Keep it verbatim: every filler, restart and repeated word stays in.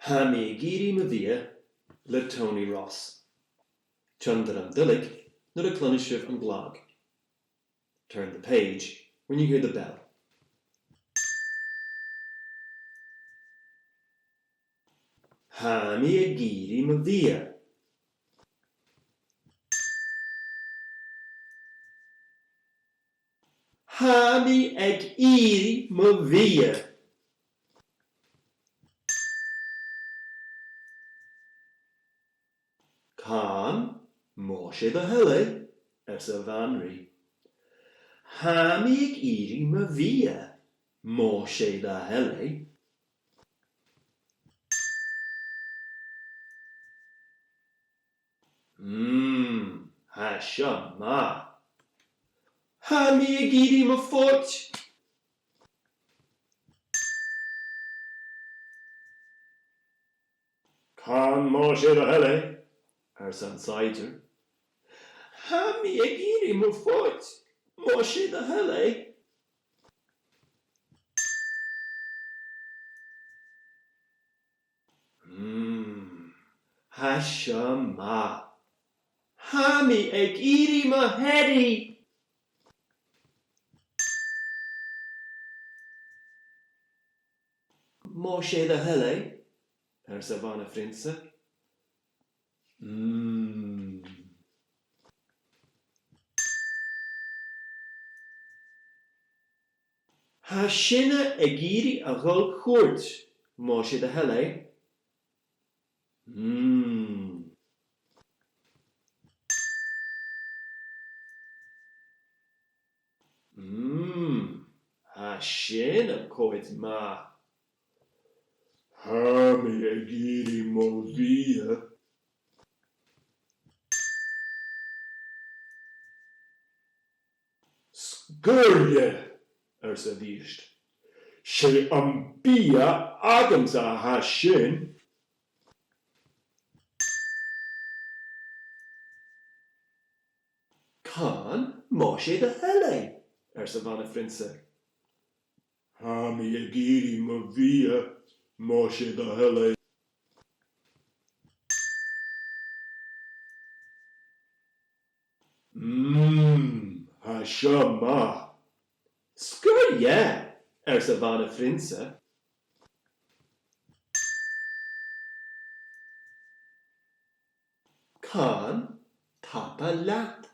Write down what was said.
Tha mi ag iarraidh mo bhia le Tony Ross. Tionndaidh an duilleag nuair a chluinneas sibh an glag. Turn the page when you hear the bell. Tha mi ag iarraidh mo bhia. Tha mi ag iarraidh mo bhia. Can, mas e do thoil e, arsa a' bhanrigh. Tha mi ag iarraidh mo bhia, mas e do thoil e. Mm, tha seo math. Tha mi ag iarraidh mo phoit. Can, mas e do thoil e, arsa an saighdear. Tha mi ag iarraidh mo phoit, mas e do thoil e. Mm, tha seo math. Tha mi ag iarraidh mo theadaidh. Mas e do thoil e, arsa a' bhana-phrionnsa. Mm. Tha sinne ag iarraidh a dhol chuairt, mas e do thoil e. Mm. Mm, tha sin a' coimhead math. Tha mi ag iarraidh mo bhia. Sguir dheth, arsa Dìost. 'S e am bia agamsa a tha sin. Can, mas e do thoil e, arsa a' bhana-phrionnsa. Tha mi ag iarraidh mo bhia, mas e do thoil e. Mm, tha seo math. Sguir dheth, arsa a' bhana-phrionnsa. Can, tapadh leat,